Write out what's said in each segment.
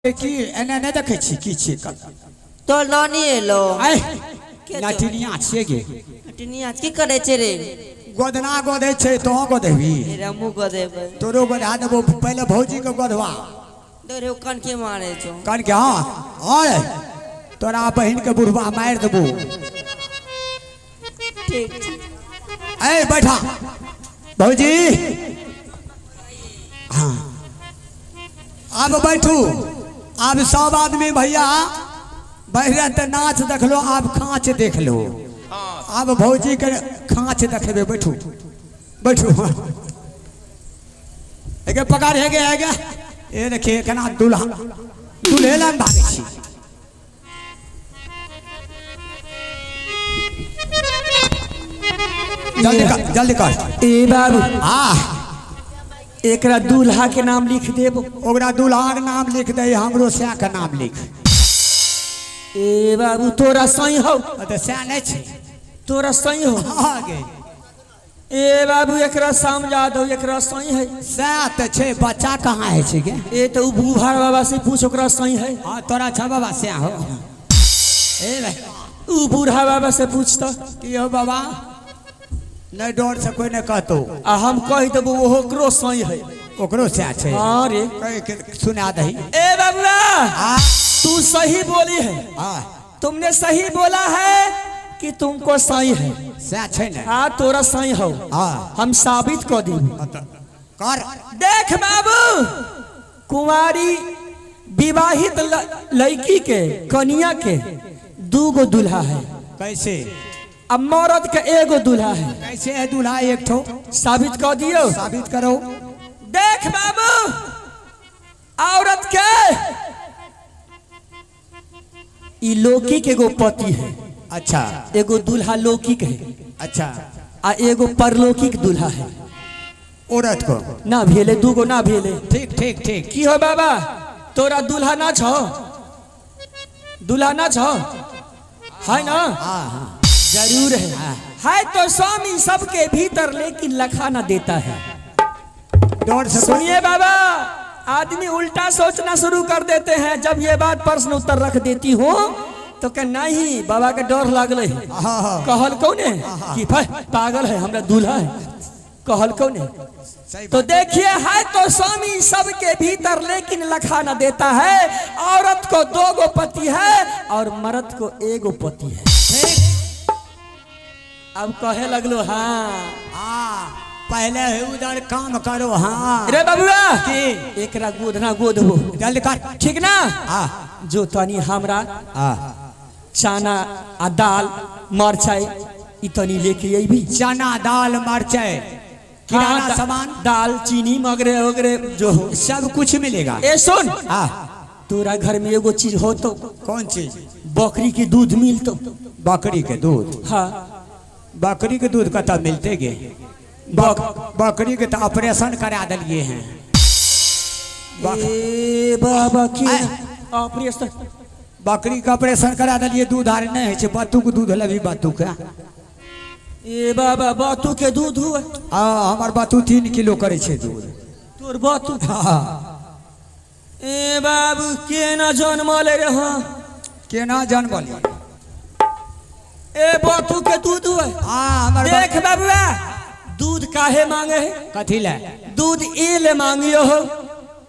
की एना नहि देखै छी की छियै कल तोर नानी एलो। आइ के छौ? नटिनिया छियै गे। नटिनिया की करै छै रे? गोदना गोदै छै, तोहूँ गोदेबही? रे हमहूँ गोदेबै। तोरो गोधा देबो। पहिले भौजी के गोधवा। तोरे ओ कन के मारे छौ? कन के? हाँ हाँ रे, तोरा बहिन के बुढ़वा मारि देबो। ठीक छै। ऐ बैठा भौजी। हाँ आब बैठू। आब सब आदमी भैया बैठ तऽ नाच देखलो, आब खाँच देख लो। आब भौजी के खाँच देखेबे। बैठू बैठू। एके पकड़ हेगे हेगे। ए देखिए केना दूल्हा दूल्हे लग भागै छी। जल्दी कर जल्दी कर। ए बाबू। आ एकरा दूल्हा के नाम लिख देब। ओकरा दूल्हा के नाम लिख दे, हमरो सै के नाम लिख। ए बाबू, तोरा सही हो? तऽ सै नहि छै। तोरा सही हो? हाँ गे। ए बाबू, एकरा समझा दो, एकरा सही है। सै तऽ छै, बच्चा कहाँ है छै गे? ए तो उ बूढ़ा बाबा से पूछ, ओकरा सही है। हाँ तोरा छ बाबा सै हो। ए भाई। उ बूढ़ा बाबा से पूछ तो। की हो बाबा, नहि डर से कोई नहि कहतो। आ हम कह देबो, ओकरो सही है। ओकरो सै छै? हाँ रे। कह के सुना दही। ए बाबूआ। आ तू सही बोली है। हाँ। तुमने सही बोला है कि तुमको सही है। सै छै ने? हाँ, तोरा सही हो। हाँ। हम साबित कर दी। कर। देख बाबू, कुंवारी विवाहित लड़की के कनिया के दू गो दूल्हा है। कैसे? अब मर्द के एगो दूल्हा है। कैसे है दूल्हा एक ठो? साबित कर दियो। साबित करो। देख बाबू, औरत के ई लौकिक एगो पति है। अच्छा। एगो दूल्हा लौकिक है। अच्छा। आ एगो परलौकिक दूल्हा है। औरत को ना भेले, दूगो ना भेले। ठीक ठीक ठीक। की हो बाबा, तोरा दूल्हा ना छो? दूल्हा ना छो है ना? हाँ हाँ। जरूर है। है तो स्वामी सबके भीतर, लेकिन लखा ना देता है। डर से कोई- सुनिए बाबा, आदमी उल्टा सोचना शुरू कर देते हैं। जब ये बात प्रश्न उत्तर रख देती हूँ तो कह नहीं, बाबा के डर लागले है। हाँ हाँ। कहल कौन है कि भाई पागल है, हमरा दूल्हा है, कहल कौन है? सही। तो देखिए, है तो स्वामी सबके भीतर, लेकिन लखा न देता है। औरत को दो गो पति है और मर्द को एगो पति है। ठीक। अब कहे लगलो हाँ। हाँ, पहले है उधर काम करो। हाँ। रे बबुआ। की? एकरा गोधना गोधबो। जल्दी कर। ठीक ना? हाँ। जो तनी हमरा हाँ। चना आ दाल मरचाई ई तनी लेके अइबी। चना दाल मरचाई किराना हाँ, सामान। दाल चीनी मगरे वगैरह जो हो। सब कुछ मिलेगा। ए सुन। हाँ। तोरा घर में एगो चीज हो तो? कौन चीज? बकरी के दूध मिल तो? बकरी के दूध? हाँ। बकरी के दूध कतऽ मिलते गे? बकरी के तो ऑपरेशन करा दिलिए हैं। ए बाबा, की ऑपरेशन? बकरी के ऑपरेशन करा दिलिए, दूध आर नहीं है छै। बतू के दूध लेबी? बतू के? ए बाबा, बातू के दूध हुए? हाँ, हमर बतू 3 किलो करै छै दूध। तोर बातू? हाँ। ए बाबू, केना जन्मल रे? हाँ। केना जन्मल? ए बातू के दूध हुए? हाँ, हमर देख बाबुआ, दूध काहे मांगे है? कथी ले? दूध ए ले मांगियो हो,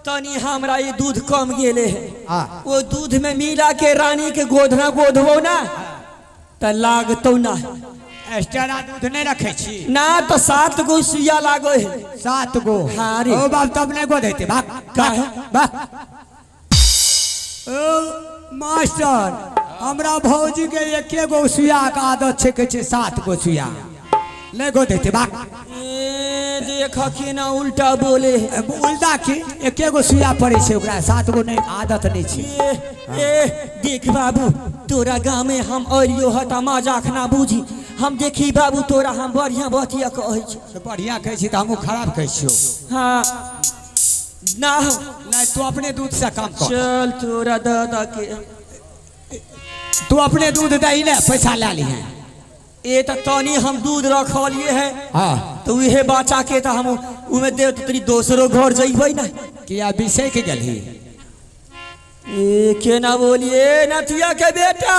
तनी हमरा ये दूध कम गेले है। हाँ। वो दूध में मिला के रानी के गोधना गोधबो ना त लागतो ना। एक्स्ट्रा दूध नहीं रखे छी? ना तो 7 गो सुइया लागो है। 7 गो? हाँ रे। ओ बाप, तब नहीं गोधेते। भाग। काहे? भाग। ओ मास्टर, हमरा भौजी के एके गो सुइया के आदत छै, कहै छै 7 गो सुइया नहीं गोधेते। भाग। ए देख, केना उल्टा बोले है। उल्टा की? एके गो सुइया पड़ै छै ओकरा, 7 गो नहीं, आदत नहीं छै। ए ए देख बाबू, तोरा गाँव में हम अलियो ह त मजाक ना बूझी। हम देखी बाबू, तोरा हम बढ़िया बतिया कहै छी। तऽ बढ़िया कहै छी तऽ हमहूँ खराब कहै छियौ। हाँ ना हो। नहीं, तू अपने दूध से काम कर। चल तोरा दादा के। तू अपने दूध दही ने, पैसा ला ली है। ए त तनी हम दूध रखलिए है। हाँ। तो उहे बचा के त हम उमे दे त तनी दोसरो घर जइबै ना। किया, बिसै के गेलही? ए केना बोलिए नथिया के बेटा,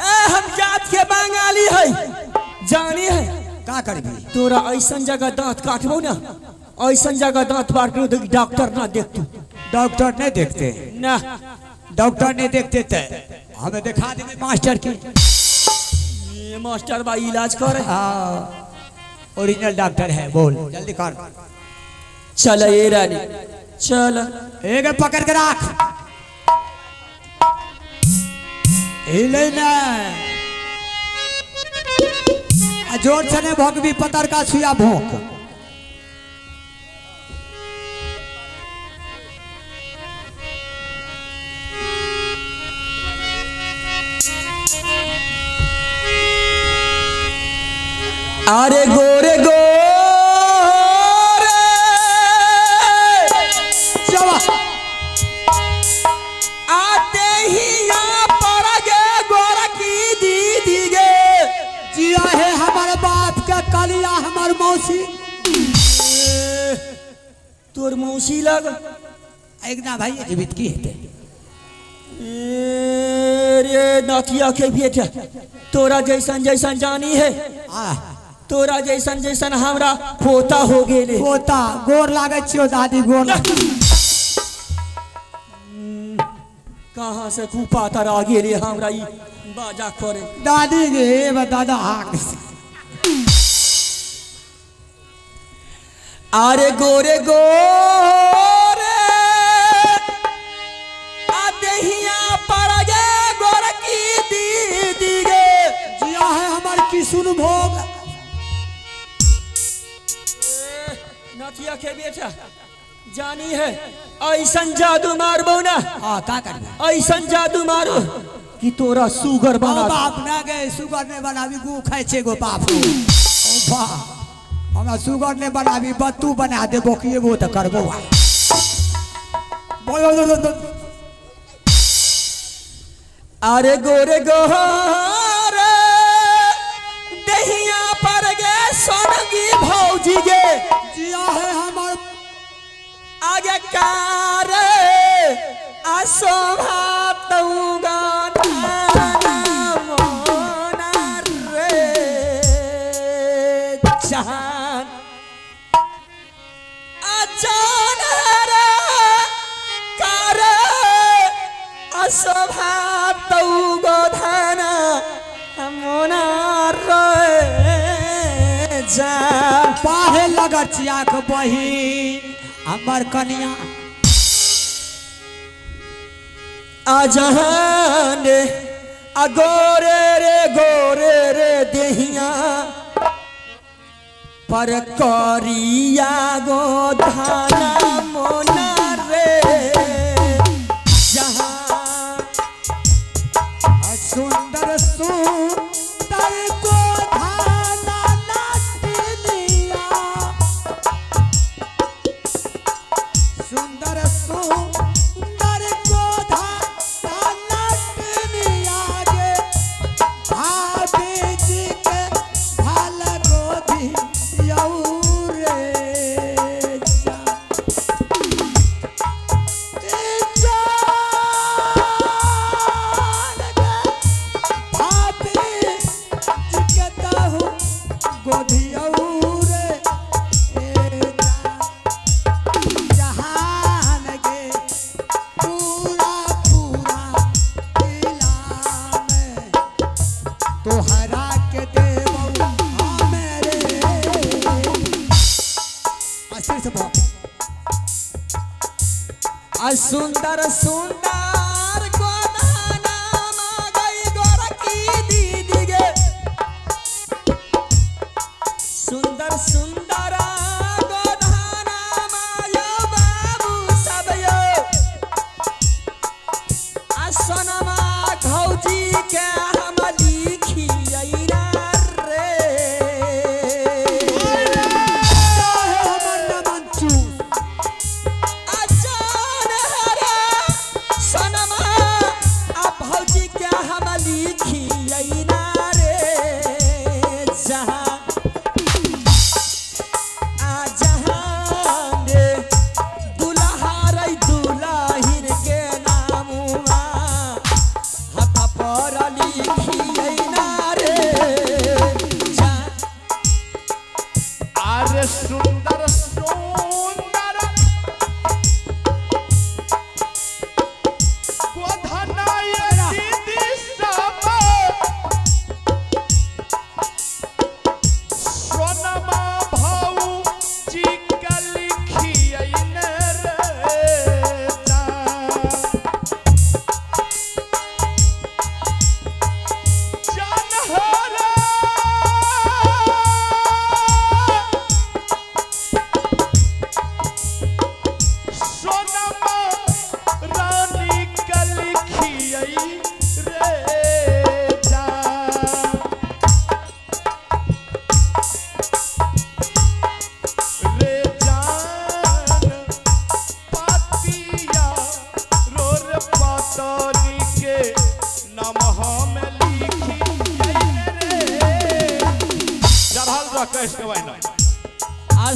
ए हम जात के बंगाली है, जानी है। का करबी? तोरा ऐसन जगह दांत काटबो ना, ऐसन जगह दांत काटबो तो डॉक्टर ना देखतू। डॉक्टर नहीं देखते? ना। डॉक्टर नहीं देखते ते हमें दिखा देबे मास्टर के। ये मास्टर भाई इलाज करे। हाँ, ओरिजिनल डॉक्टर है। बोल जल्दी कर। चल ए रानी चल। एक पकड़ के राख, हिले ना, आ जोर से नहीं भोंकबी पतर का सुइया भोंक। अरे गोरे गोरे चला आते ही यहाँ पर गे गोरा की दीदी गे। जिया है हमारे बाप के कलिया हमार मौसी। तोर मौसी लग एक ना भाई जीवित की हेते। ए रे नथिया के बेटा, तोरा जैसन जैसन जानी है, आ तोरा जैसन जैसन हमरा पोता हो गेले। पोता गोर लागे छियो दादी, गोर लागे। कहाँ से कुपा तर आ गेले हमरा ई बाजा करे। दादी गे दादा हाक। अरे गोरे गोरे आते हिया पर गे गोर की दीदी गे। जिया है हमार किसुन भोग। नथिया के बेटा जानी है ऐसन जादू मारबो ना। हाँ का करबे? ऐसन जादू मारो कि तोरा सुगर बना। बाप ना गए सुगर नहीं बनाबी, गू खाए छे गो बाप। ओ बा हमरा सुगर नहीं बनाबी, बत्तू बना दे बोकिएबो त करबो। बोलो बोलो बोलो। अरे गोरे गोरे दहिया पर गे सोनगी भौजी गे। जिया है हमार आगे कार अशोभा तऊगा मोना रे जहान अजान रे कार अशोभा तऊगो धाना मोना रे जान। पाहे लगचिया के बहिन हमर कनिया। आजहान आ गोरे रे गोरे रे देहिया पर करिया गो धाना मोना रे जहां। सुंदर सुंदर को धाना नाटिनिया, सुंदर सुंदर को धाना नाटिनिया गे भाभी जी के भाल गोदी यऊ रे जा। जान गे भाभी जी के ताहू गोदियऊ रे जहान गे पूरा पूरा किला में तोहरा के देबऊ हमें रे। आशीष बाप। आ सुंदर सुंदर गोदाना गई गोरकी दीदी गे। सुंदर सुंदर गोदाना मायो बाबू सब यो। आ सोनमा घौजी के हम लिखियै ना रे। चाहे हमर नमन चूस। अजान हरा सोनमा आ भौजी के हम लिखियै ना रे जहाँ। आ जहाँ रे दुल्हा रे दुल्हिन के नामू।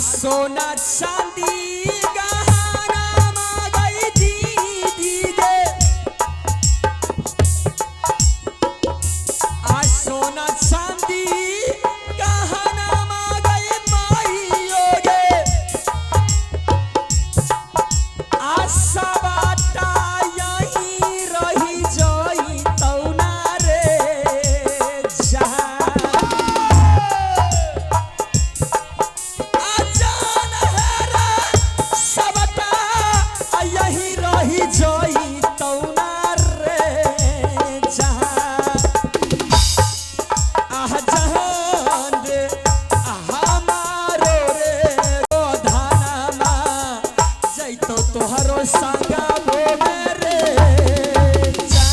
सोना चांदी गहना मांगई दीदी गे आ सोना चांदी गहना मांगई माइयो गे आ सबाटा यहीं रही जई तौना रे जा अजान है रे सबटा यही रही जई तौना रे जहां आह जहान रे हमारो रे गोधानमा जैतो तोहरो संगा रे जा।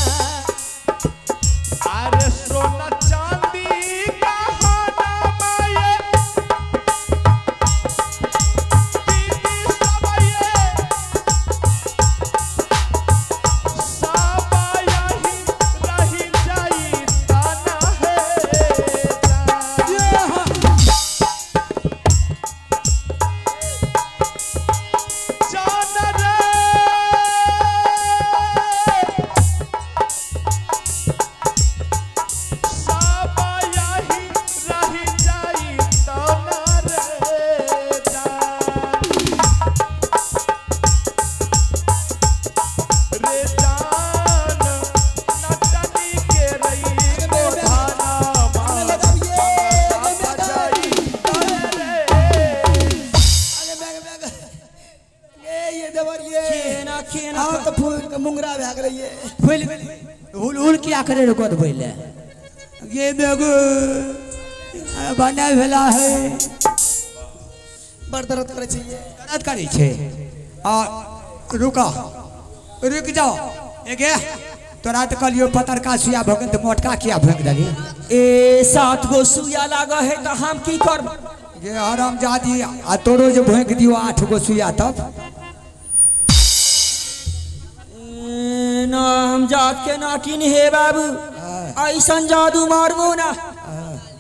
अरे सोना चांदी गहना माये दीदी सबये सब यही रही जाई ताना है जान रे सब यही रही जाई ताना रे जान रे जान नटनी के रही गोधाना मां जाई रे। ये देवर ये केना केना हाँ तो फूल के मुंगरा भए गेलै ये फूल हुल हुल किया करे रे गोद भइले ये बेगो बना भेला है बड़ दर्द करै छै ये दर्द करै छै आ रुका रुक जाओ एगे तोरा तऽ कहलियौ पतरका सुइया भऽ गेल तऽ मोटका किया भोंकि देली ए सात गो सुइया लागऽ है तऽ हम की करब गे हराम जादी आ तोरो जे भोंकि दियौ 8 गो सुइया तब ए, ना हम जात के नाटिन हे बाबू ऐसन जादू मारबो ना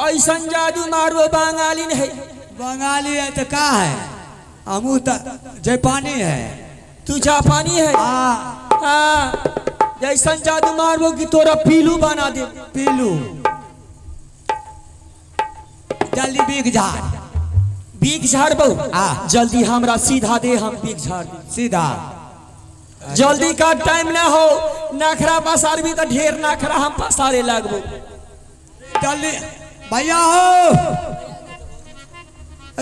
ऐसन जादू मारबो बंगाली है बंगाली है तऽ का है हमहूँ तऽ जापानी है तू जापानी है आ हाँ जैसन जादू मारबो कि तोरा पीलू बना दे पीलू जल्दी बिक झाड़ बीक झाड़बो हाँ। जल्दी हमरा सीधा दे हम बीक झाड़ दे सीधा जल्दी का टाइम ना हो नखरा पसारबी तो ढेर नखरा हम पसारे लगबो जल्दी भैया हो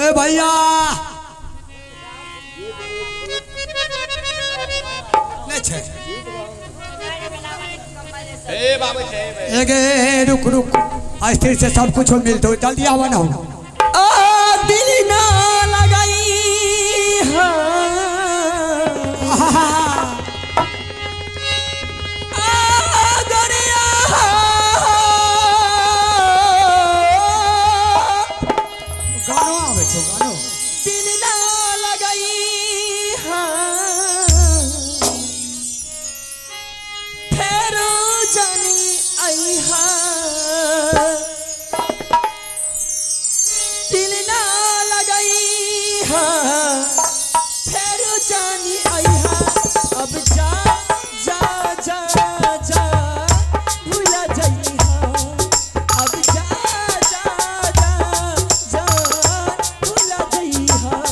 ए भैया नहीं छै ए बाबू छै एक ए, रुक रुक स्थिर से सब कुछ मिलते जल्दी आवा ना हो आ दिल ना लगाई हाँ। आ गरिया गानो आवे छौ गानो दिल ना लगाई हाँ। फेरो जानी आई हाँ। दिल ना लगाई हाँ। फेरो जानी आई हाँ। अब जा जा जा जा भूला जाई हाँ। अब जा जा जा जा भूला जाई हाँ।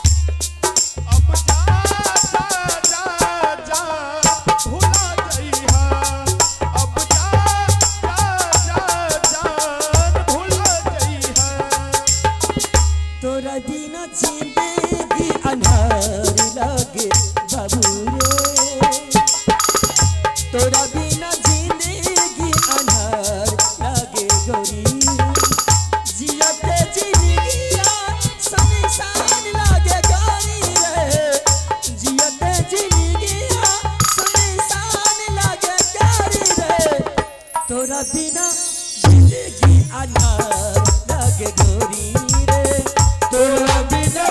अब जा जा जा जा भुला जइहा अब जा जा जा जा भुला जइहा तोरा बिना जिंदगी अन्हार लागे बाबू रे तोरा बिना जिंदगी अन्हार लागे गोरी जियते जिंदगिया शमशान लागे गोरी रे जियते जिंदगिया शमशान लागे गोरी रे तोरा बिना जिंदगी अन्हार लागे गोरी रे तोरा बिना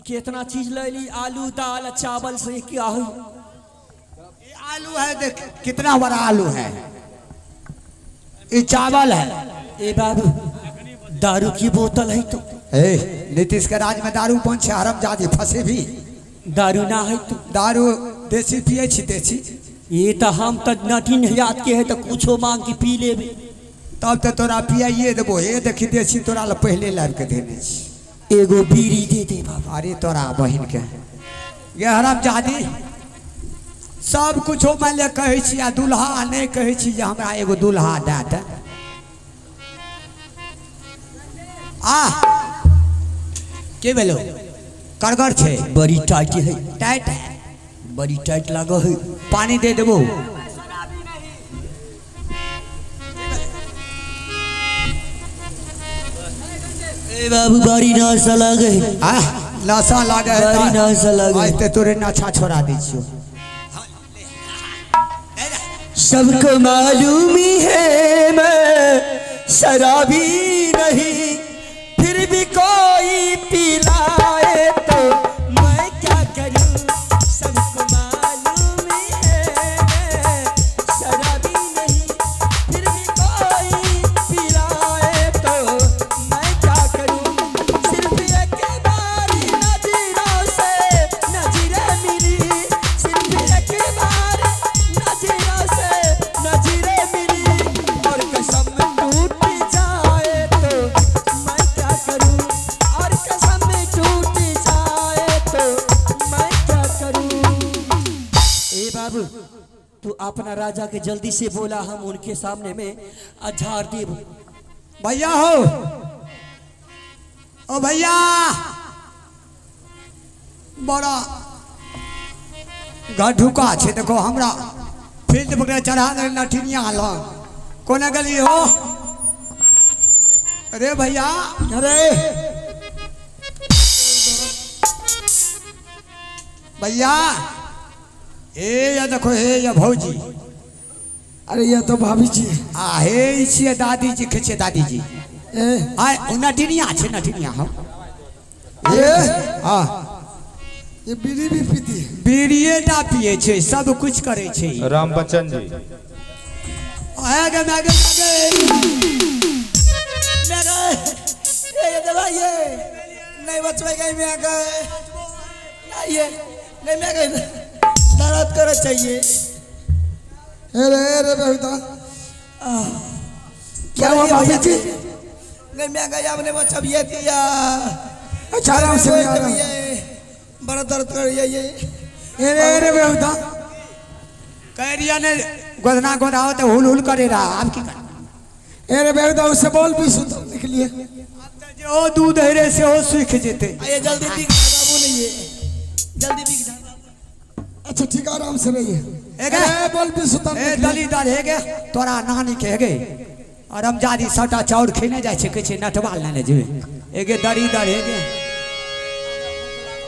कितना चीज ले ली, आलू दाल आ चावल से क्या है? ये आलू है, देख कितना बड़ा आलू है। ये चावल है। ए बाबू, दारू की बोतल है तो? ए, नीतीश के राज में दारू बंद छै, हरामजादी फंसे भी। दारू ना है तो? दारू देसी पिए छी, देसी। ये तो हम तो नटिन याद के है तो कुछो मांग के पी लेबे। तब तो तोरा पियाइए देबो। हे देखी, देसी तोरा ला पहले लाबि के देने छी। एगो बीड़ी दे दे बाबा। अरे तोरा बहिन के ये हरामजादी, सब कुछो मान ले कहै छी आ दुल्हा नहि कहै छी जे हमरा एगो दुल्हा दए दे। आ के भेलो? करगर छै। बड़ी टाइट है। टाइट है। बड़ी टाइट लागो है। पानी दे देबो। ए बाबू, बड़ी नशा लागे है। आ नशा लागे है। बड़ी नशा लागे है। आज ते तोरे नशा छोड़ा दै छियो। सबको मालूम ही है मैं शराबी नहीं, फिर भी कोई पिलाए तो मैं क्या करूं? सबको मालूम ही है मैं शराबी नहीं, फिर भी कोई पिलाए तो मैं क्या करूं? सिर्फ एक बार नजरों से नजरें मिली, सिर्फ एक बार नजरों से नजरें मिली, और कसम टूट जाए तो मैं क्या करूं? और कसम टूट जाए तो मैं क्या करूं? ए बाबू, तू अपना राजा के जल्दी से बोला, हम उनके सामने में झाड़ देब। भैया हो, ओ भैया, बड़ा गढुका छै। देखो, हमरा फील्ड पकड़े चढ़ा दे नठिनिया लग। कोना गेली हो अरे भैया? अरे। भैया, हे या देखो, हे या भौजी। अरे, ये तो भाभी जी। आ हे, ई छियै दादीजी, के छियै दादीजी? ए। आय ओ नटिनिया छै, नटिनिया हम। ये हाँ। ये बीड़ी भी पीती है। बीड़िए टा पिए छै, सब कुछ करे छै। राम बच्चन जी। आगे आगे आगे। मैं गए, ये दवाई ये नहीं बचवे गई, मैं गए नहीं, ये नहीं, मैं गए, दर्द करे चाहिए। अरे अरे बेहुदा, क्या हुआ भाभी जी? नहीं, मैं गया, आपने बचा ये दिया। अच्छा, आराम से, आराम। बड़ा दर्द कर ये। अरे अरे बेहुदा। कह ने गोदना गोदाओ तो हुल हुल करे रहा, आब की कर? अरे बेहुदा, उससे बोल भी सुन निकलिए। जे ओ दूध है रे से ओ सूख जेते। ये जल्दी बिक बाबू, नहीं है, जल्दी बिक। अच्छा ठीक है, आराम से रहिए। ए गे। अरे बोल भी सुतम। ए दलीदर, हे गे, तोरा नानी के हे गे अरमजादी सबटा चाउर खेने जाइ छै, कहै छै नटवाल लेने जेबै। ए गे दलीदर, हे गे,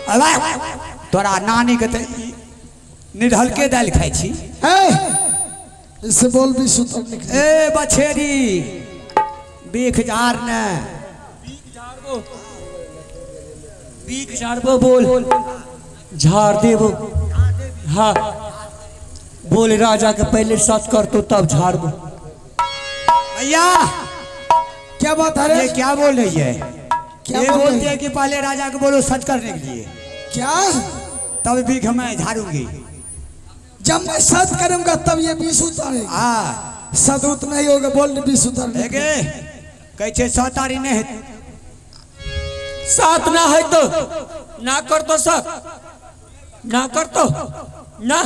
अबे तोरा नानी के तऽ ई निढलके दालि खाइ छी। ए, इससे बोल भी सुतम निकलिए। ए बछेरी, बीख झाड़ ने। बीख झाड़बो बोल, झाड़ देबो। हाँ बोल, राजा के पहले सत कर तो तब झाड़बो। भैया। क्या बात है रे? ये क्या बोल रही है? क्या ये बोल रही बोलती है? है कि पहले राजा को बोलो सच करने के लिए। क्या? तब बीख मैं झाड़ूंगी। जब मैं सत करूंगा तब ये बीस उतारेगी। हाँ। सत उतना ही होगा, बोल बीस उतारने। हे गे, कहै छै सतारी नहि हेतै। सात ना है तो ना कर तो, सब ना कर तो ना।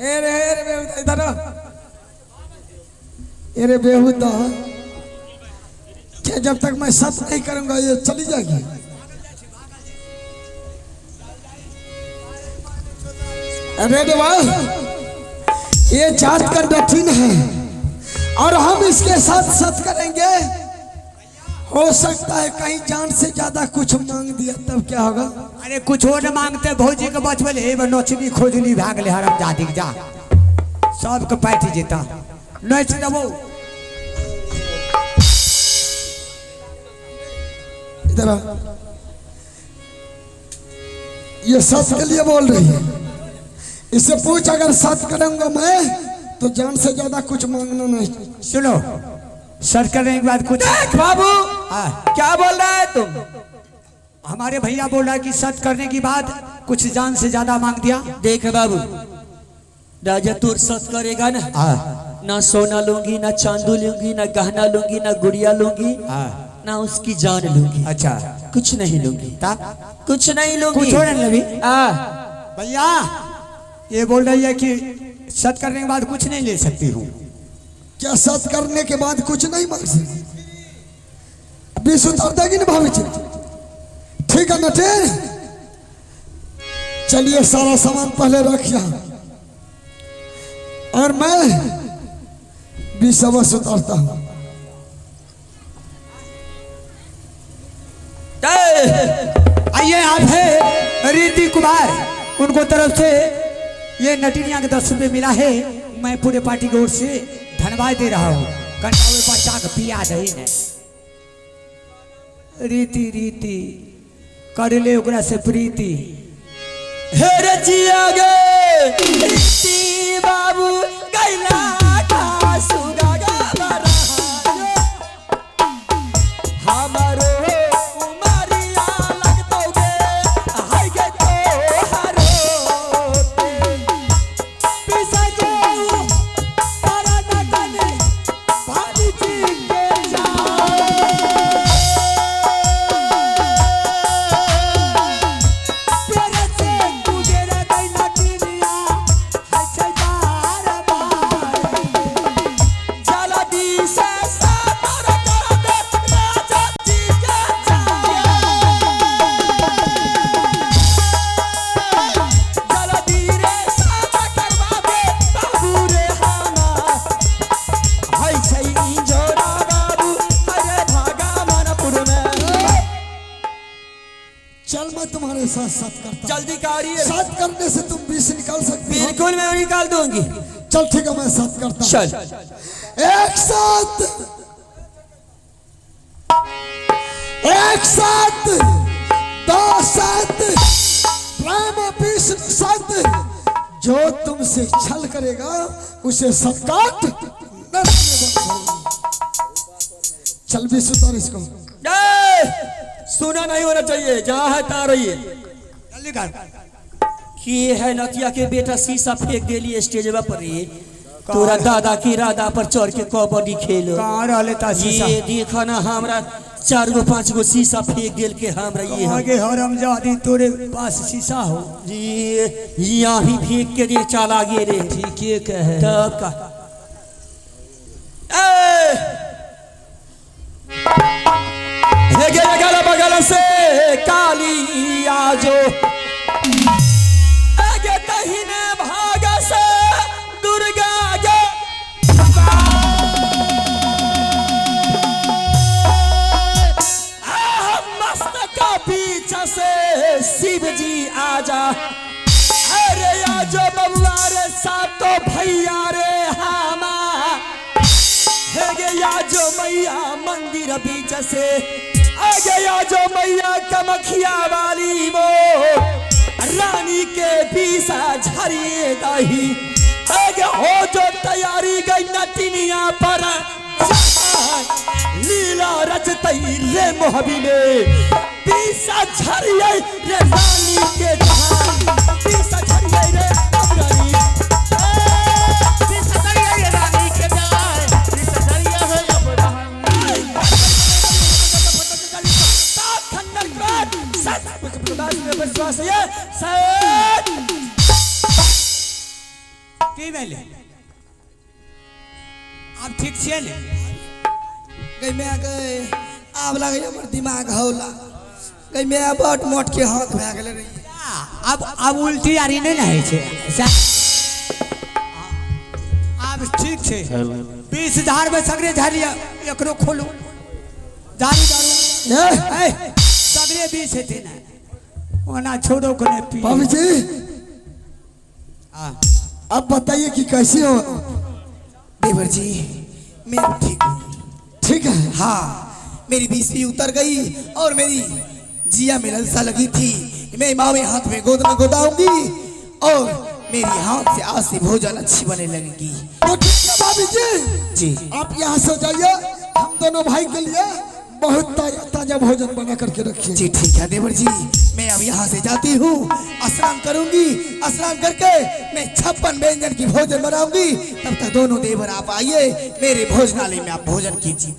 अरे अरे बेहुदा, इधर आ। अरे बेहुदा, क्या जब तक मैं सत नहीं करूंगा ये चली जाएगी? अरे देवा, ये जात का डठिन है और हम इसके साथ सत करेंगे, हो सकता है कहीं जान से ज्यादा कुछ मांग दिया तब क्या होगा? अरे कुछ न मांगते, भौजी के बचबल हे नोचनी खोजनी भए गेलै हरमजादी के, जा। सबके पाटि जेता नाचि देबो। इधर आ। ये सत के लिए बोल रही है, इससे पूछ अगर सत करूंगा मैं तो जान से ज्यादा कुछ मांगना नहीं। सुनो, सर करने के बाद कुछ देख बाबू, हाँ। क्या बोल रहा है तुम? हमारे भैया बोल रहा है कि सत करने के बाद कुछ जान से ज्यादा मांग दिया। देख बाबू, राजा तोर सत करेगा ना, हाँ। ना सोना लूंगी, ना चांदू लूंगी, ना गहना लूंगी, ना गुड़िया लूंगी, हाँ। ना उसकी जान लूंगी। अच्छा। कुछ नहीं लूंगी। तब? कुछ नहीं लूंगी। कुछ और नहीं लगी? आ। भैया ये बोल रही है कि सत करने के बाद कुछ नहीं ले सकती हूँ। क्या सत करने के बाद कुछ नहीं मांग सकती? विष उतार देगी ना भाभी जी? ठीक है नटेर, चलिए सारा सामान पहले रख यहाँ और मैं विष अवश्य उतारता हूँ। आइए, आप है रिद्धि कुमार, उनको तरफ से ये नटिनिया के 10 रुपये मिला है। मैं पूरे पार्टी की ओर से धन्यवाद दे रहा हूँ। कंटावे बच्चा के पिया दही ने रीति रीति कर ले ओकरा से प्रीति। हे रजिया गे रीति बाबू गैला का सुगा गा बरा हमारो उमरिया लगतो गे हाय गे तो हरो पिसा जो तारा नटने भाभी जी के जा। प्यारे से गुजर गई नटिनिया, हाय से बार बार। जलदी से सातर कर दे राजा जी के जलदी रे सातर करवा दे बाबू रे हमार हाय छै इंजोरा बाबू अरे भागा मनपुर में। चल मैं तुम्हारे साथ साथ करता हूँ। जल्दी कार्य साथ करने से तुम विष निकाल सकती हो। बिल्कुल मैं निकाल दूंगी। चल ठीक है, मैं साथ करता हूँ। चल। एक साथ, एक साथ, दो साथ, प्रेम विष्णु साथ, जो तुमसे छल करेगा उसे सत्काट नरक में बंद। चल विष्णु उतार इसको। ए, सुना नहीं होना चाहिए, जहाँ है तहाँ रहिए। जल्दी कर। की है नतिया के बेटा शीशा फेंक देली स्टेजवा पर रे, तोरा दादा की राधा पर चढ़ के कबड्डी खेलो। कहाँ रहले ता शीशा? ये देखो ना, हमरा 4 गो 5 गो शीशा फेंक देल के हमरा ये हम। आगे हरमजादी तोरे पास शीशा हो। ये यहाँ ही फेंक के दे चला गे रे। ठीक है कहे। तब का ए हे गे अगल बगल से काली आजो आगे दहिने भाग से दुर्गा गे आह, मस्त का पीछा से शिव जी आजा। अरे आजो बबुआ रे सातो भैया रे हामा हे गे आजो मैया मंदिर बीच से आगे आजो मैया कमखिया वाली मो रानी के पीसा झरिए दही आगे हो जो तैयारी गई नटिनिया पर लीला रचतई रे मोहबी में पीसा झरिए रे रानी के जहान पीसा झरिए रे अब रानी। पीसा झरिए रे रानी के जहान पीसा झरिए है अब रानी। की भेलै? आब ठीक छियै ने? गई मैं गए आब लगे हमर दिमाग हौला गई मैं बड मोट के हाथ भए गेलै रे। आब उल्टी आरी नहि ने होइ छै। आब ठीक छै। 20 झाड़बै सगरे झाड़िया, एकरो खोलू झाड़ू झाड़ू ए, सगरे 20 हेतै ने, ओना छोड़ो के नहि पी। बाबूजी हाँ। अब बताइए कि कैसे हो? देवर जी मैं अब ठीक हूँ। ठीक है। हाँ, मेरी बीसवीं उतर गई और मेरी जिया में ललसा लगी थी। मैं माँ में हाथ में गोद में गोदाऊंगी और मेरी हाथ से आज से भोजन अच्छी बनने लगेगी। तो ठीक है भाभी जी, जी आप यहाँ से जाइए, हम दोनों भाई के लिए बहुत ताजा ताजा भोजन बना करके रखिए। जी ठीक है देवर जी, मैं अब यहाँ से जाती हूँ, स्नान करूंगी, स्नान करके मैं 56 व्यंजन की भोजन बनाऊंगी। तब तक दोनों देवर आप आइए मेरे भोजनालय में, आप भोजन कीजिए।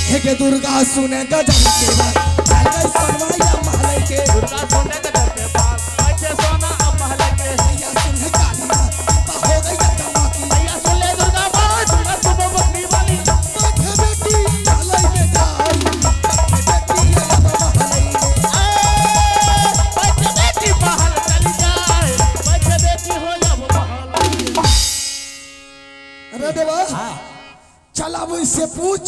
हे के दुर्गा सुने गजब के बात, चल गई सोनवाया महल के। दुर्गा सोने के डर के पास बैठे सोना अब महल के। भैया सुन ले काली माँ, कृपा हो गई जगदम्बा की। भैया सुन ले दुर्गा माँ, दुर्गा सुबह बकरी वाली। बैठे बेटी महल में जाई, बैठे बेटी अब महल में। बैठे बेटी महल चली जाए, बैठे बेटी हो अब महल। अरे देवा, चल अब इससे पूछ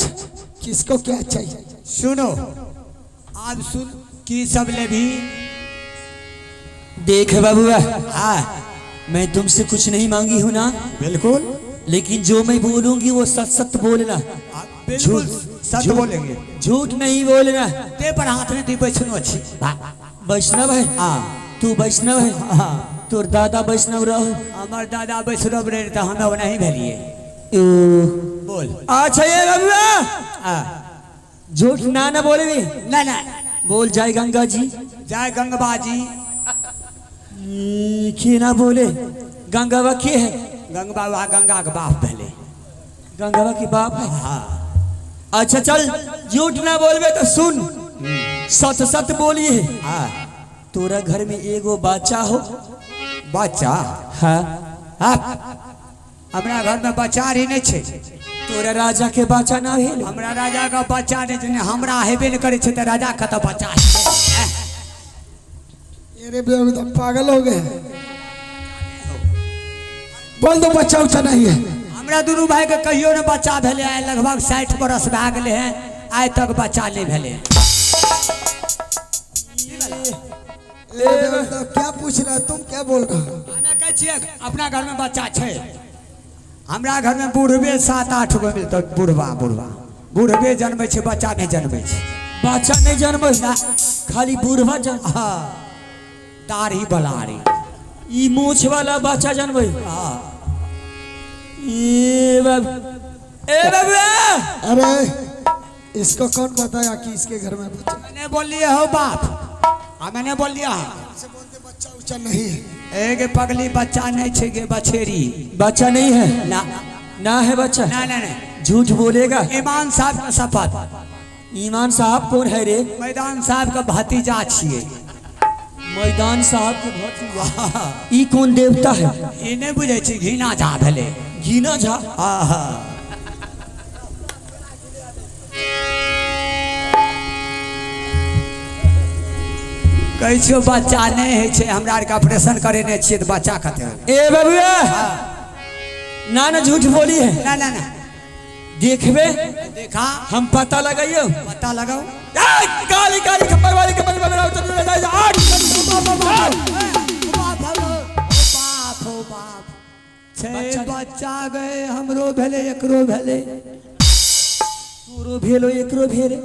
किसको क्या चाहिए। सुनो, अब सुन की सब ले भी। देख बबुआ, हाँ मैं तुमसे कुछ नहीं मांगी हूँ ना? बिल्कुल। लेकिन जो मैं बोलूंगी वो सच सच बोलना। बिल्कुल सच बोलेंगे, झूठ नहीं बोलना। ते पर हाथ नहीं दी बैठनो छी। वैष्णव है? हाँ। तू वैष्णव है? हाँ। तोर दादा वैष्णव रहो? हमर दादा वैष्णव रहे तऽ हम नहीं भेलिए। बोल। अच्छा ये बबुआ, हाँ। झूठ ना ना बोले भी। ना ना। बोल जय गंगा जी। जय गंगबा जी। के ना बोले? गंगावा के है? गंगबा वा गंगा के बाप भेले। गंगावा के बाप है? हाँ। अच्छा चल, झूठ ना बोलबे तो सुन, सत सत बोलिए। हाँ। तोरा घर में एगो बच्चा हो? बच्चा? हाँ। हाँ, हमरा घर में बच्चा रही नहीं छै। तोरा राजा के बच्चा ना भेल? हमरा राजा के बच्चा नहीं छै, हमरा हेबे नहीं करे छै तऽ राजा कतऽ बच्चा हेतै? अरे बेटा पागल हो गए, बोल दो बच्चा उच्चा नहीं है। हमरा दुनू भाई के कहियो ने बच्चा भेलै, आइ लगभग 60 बरस भए गेलै हैं, आइ तक बच्चा नहीं भेलै। अरे बेटा क्या पूछ रहा है तुम, क्या बोल रहा हो? हमे कहै छियै अपना घर में बच्चा छै। हमरा घर में बूढ़बे 7-8 गो मिलतौ, बूढ़बा बूढ़बा बूढ़बे जन्मै छै, बच्चा नहीं जन्मै छै। बच्चा नहीं जन्मै, खाली बूढ़वा जन्म। हाँ, दाढ़ी बलारी ई मूछ वाला बच्चा जन्मै। हाँ। ए बाब, ए बबुआ, अरे इसको कौन बताया कि इसके घर में बच्चा? मैंने बोलिए हो बाप, हाँ मैंने बोलिए। से बोलते बच्चा उच्चा नहीं है। एगे पगली बच्चा नहीं छे गे बछेरी। बच्चा नहीं है? ना ना है बच्चा? ना ना ना। झूठ बोलेगा? ईमान साहब का शपथ। ईमान साहब कौन है रे? मैदान साहब का भतीजा छिए। मैदान साहब के भतीजा? ई कौन देवता है? ई नहीं बुझे छी, घिना झा भेले। घिना झा? हाँ। कहै छियौ बच्चा नहीं होइ छै, हमरा आरके ऑपरेशन करेने छियै तऽ बच्चा कतऽ होलै? ए बबुआ, ना ना झूठ बोली है। ना ना ना। देखबे? देखा। हम पता लगाइयो। पता लगाओ। काली काली खप्पर वाली खप्पर वाली आठ। बाप हो बाप, छै बच्चा गए, हमरो भेले एकरो भेले। तोरो भेलो एकरो भेले।